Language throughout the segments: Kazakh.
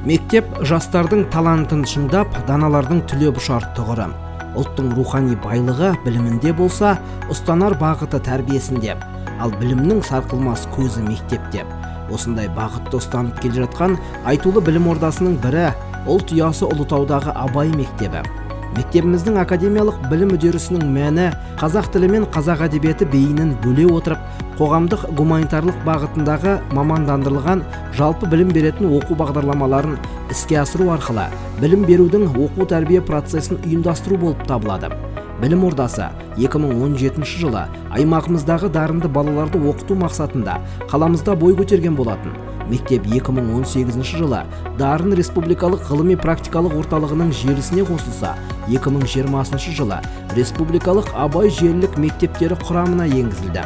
Мектеп – жастардың талантын шыңдап, даналардың түлеп ұшар тұғыры. Ұлттың рухани байлығы білімінде болса, ұстанар бағыты тәрбиесінде, ал білімнің сарқылмас көзі мектепте. Осындай бағытты ұстанып келе жатқан айтулы білім ордасының бірі – ұлт ұясы Ұлытаудағы Абай мектебі. Мектебіміздің академиялық білім үдерісінің мәні қазақ тілі мен қазақ әдебиеті бейінін бөле отырып, қоғамдық гуманитарлық бағытындағы мамандандырылған жалпы білім беретін оқу бағдарламаларын іске асыру арқылы білім берудің оқу тәрбие процесін ұйымдастыру болып табылады. Білім ордасы 2017 жылы аймағымыздағы дарынды балаларды оқыту мақсатында қаламызда бой көтерген болатын. Мектеп 2018 жылы Дарын республикалық ғылыми практикалық орталығының желісіне қосылса, 2020 жылы республикалық Абай желілік мектептері құрамына енгізілді.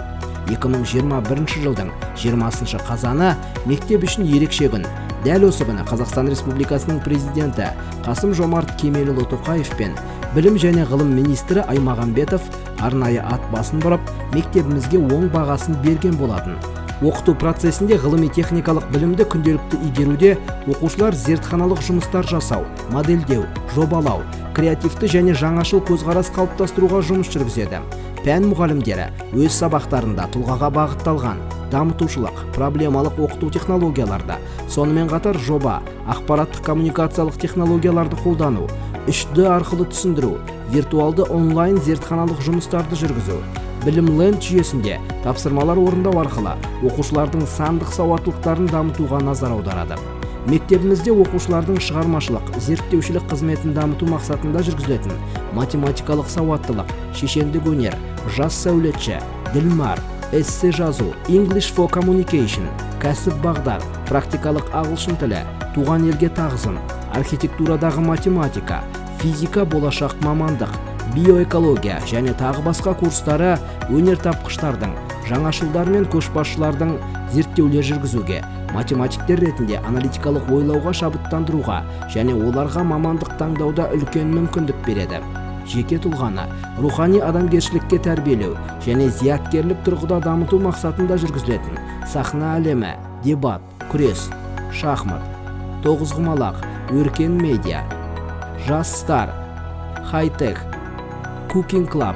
2021 жылдың 20 қазаны – мектеп үшін ерекше күн. Дәл осы күні Қазақстан Республикасының Президенті Қасым Жомарт Кемелұлы Тоқаев пен білім және ғылым министрі Аймағамбетов арнайы ат басын бұрып, мектебімізге оң бағасын берген болатын. Оқыту процесінде ғылыми техникалық білімді күнделікті игеруде оқушылар зертханалық жұмыстар жасау, модельдеу, жобалау, креативті және жаңашыл көзқарас қалыптастыруға жұмыс жүргізеді. Пән мұғалімдері өз сабақтарында тұлғаға бағытталған дамытушылық, проблемалық оқыту технологияларды, сонымен қатар жоба, ақпараттық коммуникациялық технологияларды қолдану, 3D арқылы түсіндіру, виртуалды онлайн зертханалық жұмыстарды жүргізу, Білімленд жүйесінде тапсырмалар орындау арқылы оқушылардың сандық сауаттылықтарын дамытуға назар аударады. Мектебімізде оқушылардың шығармашылық, зерттеушілік қызметін дамыту мақсатында жүргізілетін математикалық сауаттылық, шешендік өнер, жас сәулетші, ділмар, эссе жазу, English for Communication, кәсіп бағдар, практикалық ағылшын тілі, туған елге тағзым, архитектурадағы математика, физика болашақ мамандық, биоэкология және тағы басқа курстары өнертапқыштардың, жаңашылдар мен көшбасшылардың зерттеулер жүргізуге, математиктер ретінде аналитикалық ойлауға шабыттандыруға және оларға мамандық таңдауда үлкен мүмкіндік береді. Жеке тұлғаны рухани адамгершілікке тәрбиелеу және зияткерлік тұрғыда дамыту мақсатында жүргізілетін сахна әлемі, дебат, күрес, шахмат, тоғызқұмалақ, өркен медиа, жас стар, хай-тек, cooking club,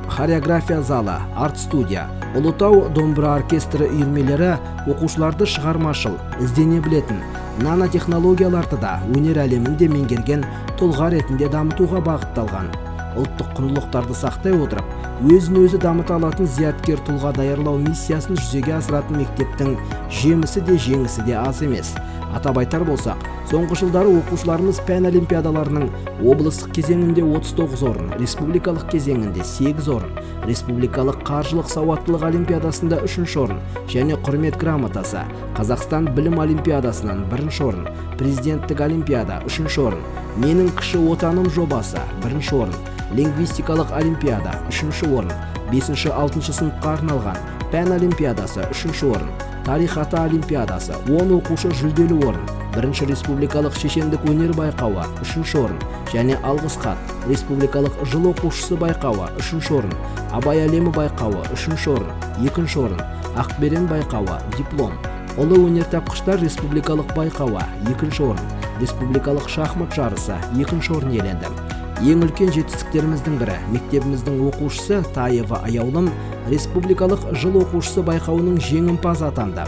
хореография залы, арт студия, Ұлытау домбыра оркестрі үйірмелері оқушыларды шығармашыл, іздене білетін, нанотехнологияларды да, өнер әлемін де меңгерген тұлға ретінде дамытуға бағытталған. Ұлттық құндылықтарды сақтай отырып, өзін өзі дамыта алатын зияткер тұлға даярлау миссиясын жүзеге асыратын мектептің жемісі де, жеңісі де аз емес. Атап айтар болсақ, соңғы жылдары оқушыларымыз пән олимпиадаларының облыстық кезеңінде 39 орын, республикалық кезеңінде 8 орын, республикалық қаржылық сауаттылық олимпиадасында үшінші орын және құрмет грамотасы, Қазақстан білім олимпиадасынан бірінші орын, президенттік олимпиада үшінші орын, Менің кіші отаным жобасы бірінші орын, лингвистикалық олимпиада үшінші орын, бесінші, алтыншы сыныпқа арналған пән олимпиадасы үшінші орын, тарих ата олимпиадасы 10 оқушы жүлделі орын, бірінші республикалық шешендік өнер байқауы үшінші орын және алғыс хат, республикалық жыл оқушысы байқауы үшінші орын, Абай әлемі байқауы үшінші орын, екінші орын, Ақберен байқауы диплом, ұлы өнертапқыштар республикалық байқауы екінші орын, республикалық шахмат жарысы екінші орын иеленді. Ең үлкен жетістіктеріміздің бірі – мектебіміздің оқушысы Таева Аяулым республикалық жыл оқушысы байқауының жеңімпазы атанды.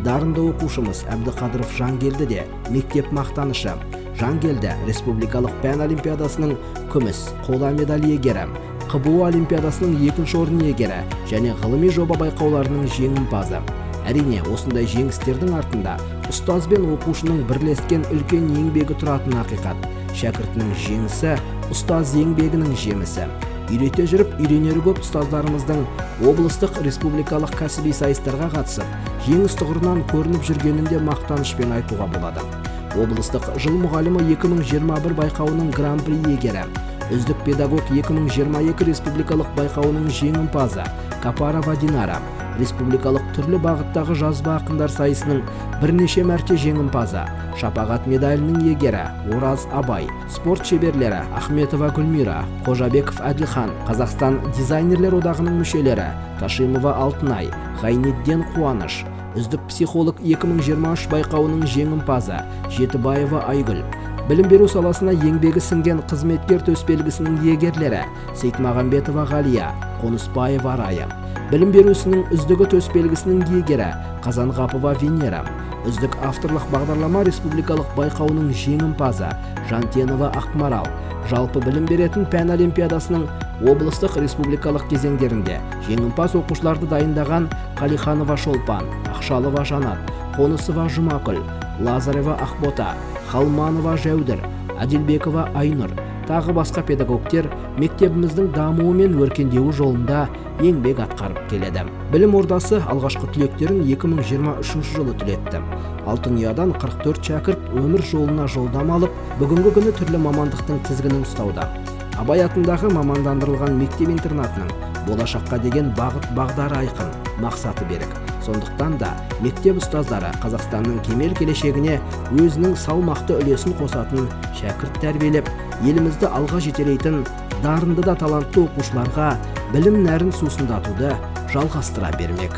Дарынды оқушымыз Әбдіқадыров Жангелді де мектеп мақтанышы. Жангелді – республикалық пән олимпиадасының күміс, қола медаль иегері, ҚБУ олимпиадасының екінші орын иегері және ғылыми жоба байқауларының жеңімпазы. Әрине, осындай жеңістердің артында ұстаз бен оқушының бірлескен үлкен еңбегі тұратыны ақиқат. Шәкіртінің жеңісі – ұстаз еңбегінің жемісі. Үйрете жүріп үйренері көп ұстаздарымыздың облыстық, республикалық кәсіби сайыстарға қатысып, жеңіс тұғырынан көрініп жүргенін де мақтанышпен айтуға болады. Облыстық жыл мұғалімі 2021 байқауының гран-при иегері, үздік педагог 2022 республикалық байқауының жеңімпазы Капарова Динара, республикалық түрлі бағыттағы жазба ақындар сайысының бірнеше мәрте жеңімпазы, шапағат медалінің иегері Ораз Абай, спорт шеберлері Ахметова Гүлмира, Қожабеков Әділхан, Қазақстан дизайнерлер одағының мүшелері Ташимова Алтынай, Ғайнидден Қуаныш, Үздік психолог 2023 байқауының жеңімпазы Жетібаева Айгүл. Білім беру саласына еңбегі сіңген қызметкер төсбелгісінің иегерлері Сейтмағамбетова Ғалия, Қонысбаева Рая. Білім беру ісінің үздігі төсбелгісінің иегері Қазанғапова Венера. Үздік авторлық бағдарлама республикалық байқауының жеңімпазы Жантенова Ақмарал. Жалпы білім беретін пән олимпиадасының облыстық, республикалық кезеңдерінде жеңімпаз оқушыларды дайындаған Қалиханова Шолпан, Ақшалова Жанат, Қонысова Жұмакүл, Лазарева Ақбота, Халманова Жәудір, Әділбекова Айнұр, тағы басқа педагогтер мектебіміздің дамуы мен өркендеуі жолында еңбек атқарып келеді. Білім ордасы алғашқы түлектерін 2023 жылы түлетті. Алтын ұядан 44 шәкірт өмір жолына жолдама алып, бүгінгі күні түрлі мамандықтың тізгінін ұстауда. Абай атындағы мамандандырылған мектеп интернатының болашаққа деген бағыт бағдары айқын, мақсаты берік. Сондықтан да мектеп ұстаздары Қазақстанның кемел келешегіне өзінің салмақты үлесін қосатын шәкірт тәрбиелеп, елімізді алға жетелейтін дарынды да талантты оқушыларға білім нәрін сусындатуды жалғастыра бермек.